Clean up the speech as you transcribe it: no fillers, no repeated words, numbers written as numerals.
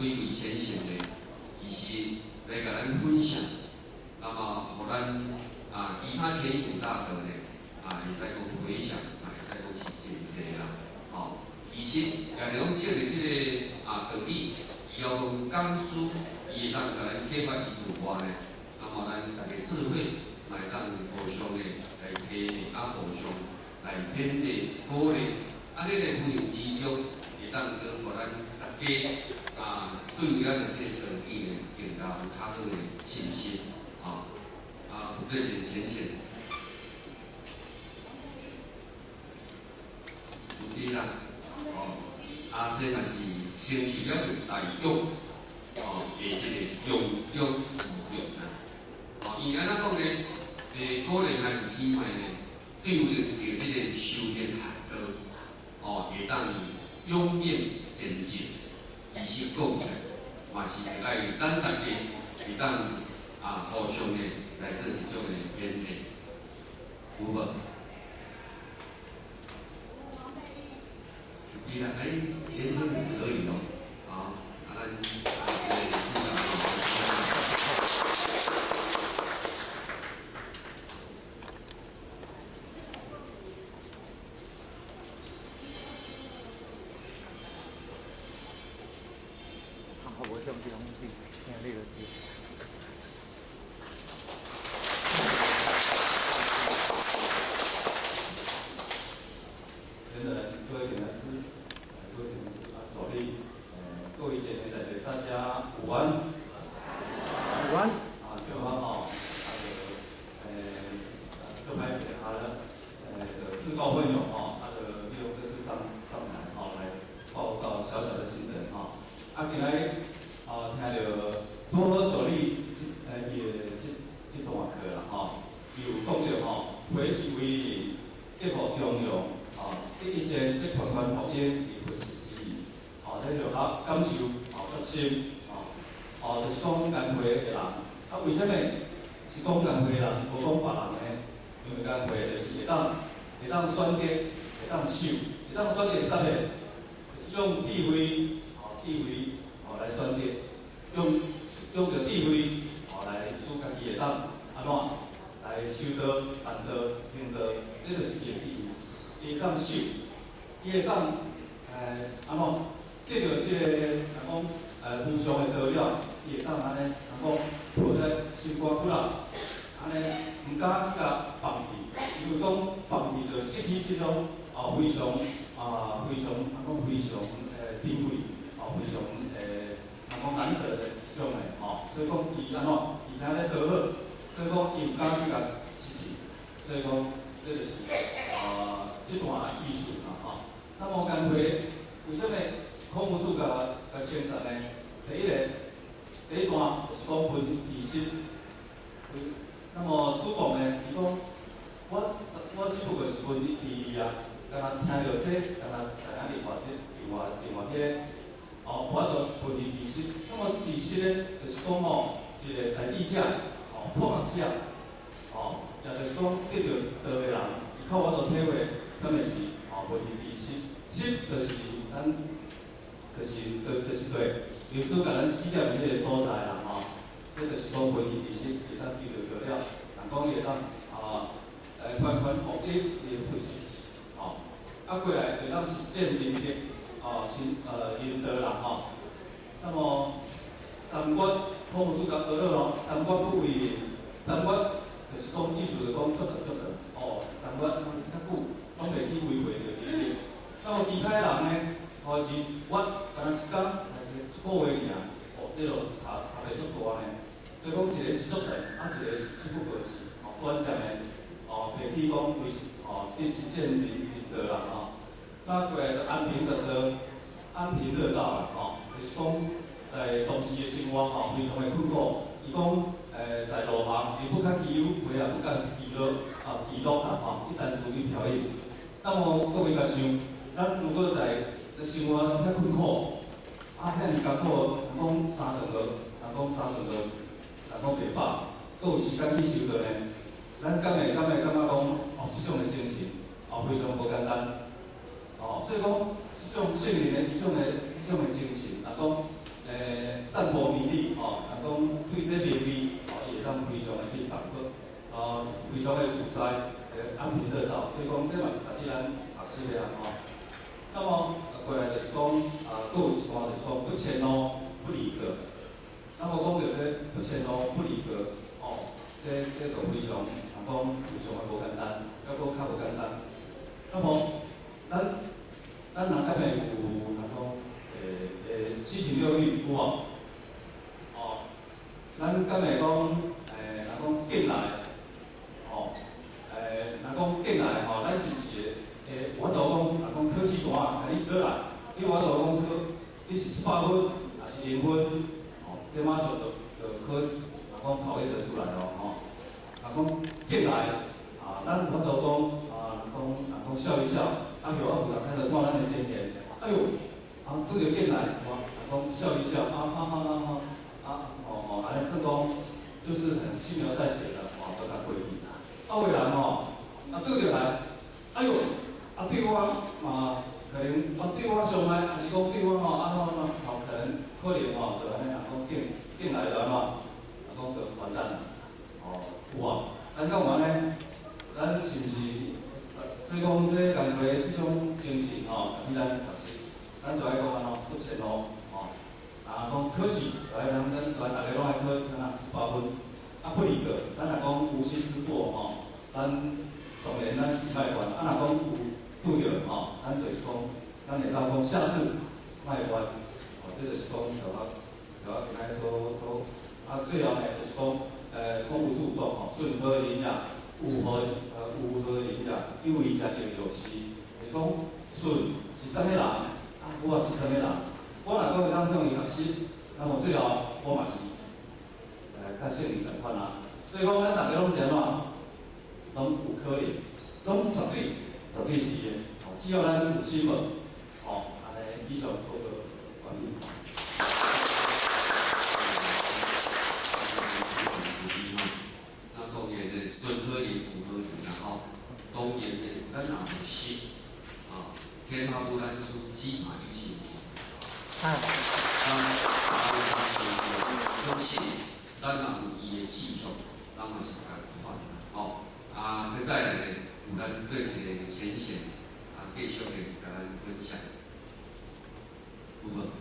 幾位前賢呢，其實來共咱分享，那麼予咱其他前賢大德呢，會使講回想，會使講是真濟啦，吼。其實也是講借著這个道理，伊要講講師，伊會當共咱啟發伊自我呢，那麼咱大家智慧嘛會當互相的來提煉，互相來勉勵鼓勵，按呢的無形之中，會當閣予咱大家對於咱的這个道理呢，更加有較好的信心，吼。有對一个淺顯。有啲啦，哦，這嘛是成就了大勇，的這个勇中之勇啦。哦，因為按怎講呢？古人兄弟姊妹呢，對於著這个修煉學道，會當勇猛前進。其實講起來，嘛是愛咱大家會當互相的來做一種的勉勵，有無？對啦，哎，年輕人可以哦，好，咱這个處長。好，我想聽聽你個字。等等，各位講師，各位講師助理，各位姐妹仔大家午安。午安。對我吼，就，閣歹勢就自告奮勇吼，就利用這次上上台吼來報告小小的心得吼。今仔日聽著多好助理這伊的這這段課啦吼，伊有講著吼，回己為人，德福中庸，吼，得一善則傳傳福音，伊佛事之義，吼，這就較感受吼較深，吼，哦，就是講工會的人，為啥物是講工會的人，無講別人呢？因為工會就是會當選擇，會當守，會當選擇啥物？就是用智慧，吼，智慧，吼來選擇，用用著智慧，吼來使家己會當按怎來修道、辦道、行道，這就是伊的智慧。伊會當守，伊會當按怎得著這個人講無上的道了，伊會當按呢，人講抱咧心肝骨力，按呢毋敢去共放棄，因為講放棄就失去這種非常非常人講非常珍貴，非常人講難得的這種的吼，所以講伊按怎，伊知影咧倒好，所以講伊毋敢去共失去，所以講這就是這段意思啦吼。那麼工會為啥物孔夫子共共稱讚呢？第一个，第一段就是講聞義實。那麼子貢呢，伊講我我只不過是聞義義啊，敢若聽著這，敢若知影另外這，另外另外彼个，哦，無法度聞義知識。那麼知識呢，就是講吼，一個大智者，吼，破學者，吼，也就是講得著道的人，伊較有法度體會啥物是吼聞義知識。識就是咱，就是就就是對，歷史共咱指點的彼個所在啦吼。這就是講聞義知識，會當求著道了，人講伊會當傳傳福音，伊會佛事吼。過來會當實踐仁德，哦，是仁德啦吼。那麼三月，孔夫子共學了咯，三月不為人，三月就是講意思就講足長足長，哦，三月攏較久，攏袂去違背著仁德。那麼其他人呢？吼，一月，敢若一工，還是一個月爾，哦，這就差差別足大呢。所以講，一個是足長，一個是只不過是吼短暫的，哦，袂去講維持，吼去實踐仁仁德啦吼。那過來就安貧樂道，安貧樂道啦吼，就是講在當時的生活吼，非常的困苦。伊講，在路行，伊不堪其憂，也不敢其樂，其樂啦吼，一旦失去飄逸。那麼各位共想，咱如果在生活遐困苦，遐爾艱苦，人講三頓餓，人講三頓餓，人講袂飽，閣有時間去修道呢？咱敢會敢會感覺講，哦，這種的精神，哦，非常無簡單，哦，所以講，這種聖人的這種的這種的精神，若講會淡泊名利吼，人講對這名利吼，伊會當非常的去淡薄，非常的自在，安貧樂道，所以講這嘛是值得咱學習的啊吼。那麼過來就是講，閣有一段就是講不遷怒，不離格。那麼講著這不遷怒，不離格，哦，這就非常，人講非常的無簡單，抑閣較無簡單。那麼，咱人敢會有人講，七情六欲有無？哦，咱敢會講，人講見來，哦，人講見來吼，咱是毋是會有法度講，人講考試單，共你落來，你有法度講考，你是100分，抑是0分？哦，這馬上就考，人講考驗得出來哦，吼。人講見來，啊，咱有法度講，啊，人講笑一笑，啊，許啊有當時就看咱的前言，哎喲，啊，拄著見來，哇，人講笑一笑，啊，哈哈哈哈，啊，哦哦，按呢算講，就是很輕描淡寫的，哦，都共過去。啊，有的人吼，啊，拄著來，哎喲，啊，對我嘛，可能啊，對我傷害，抑是講對我吼，按怎按怎，吼，可能吼，就按呢人講見見來就按怎，人講就完蛋了，哦，有無？咱敢有按呢？咱是毋是？所以講，這工課這種精神吼，值得咱學習。咱就愛講按怎，不遷怒，吼。啊，講考試，就愛咱就愛逐家攏愛考啥100分。啊，不離格，咱若講無心之過吼，咱當然咱是莫犯。啊，若講有拄著吼，咱就是講，咱會當講下次莫犯。哦，這就是講，就我今仔所啊，最後呢，就是講，講無主動吼，順和營養，有何營養，有為者亦有時，就是講順是啥物人，啊，我是啥物人，我若講會當向伊學習，那麼最後我嘛是，較聖人仝款啊。所以講，咱逐家攏是按怎，攏有可能，攏絕對絕對是的。哦，只要咱有心無，哦，按呢以上報告完畢。那當然呢，順好緣有好緣啦吼。當然呢，咱若有心，啊，天下無難事，只怕有心人。咱咱有心，相信咱若有伊的志向，咱嘛是仝款吼。啊，閣再來呢，有咱對一個淺顯，啊，繼續的共咱分享，有無？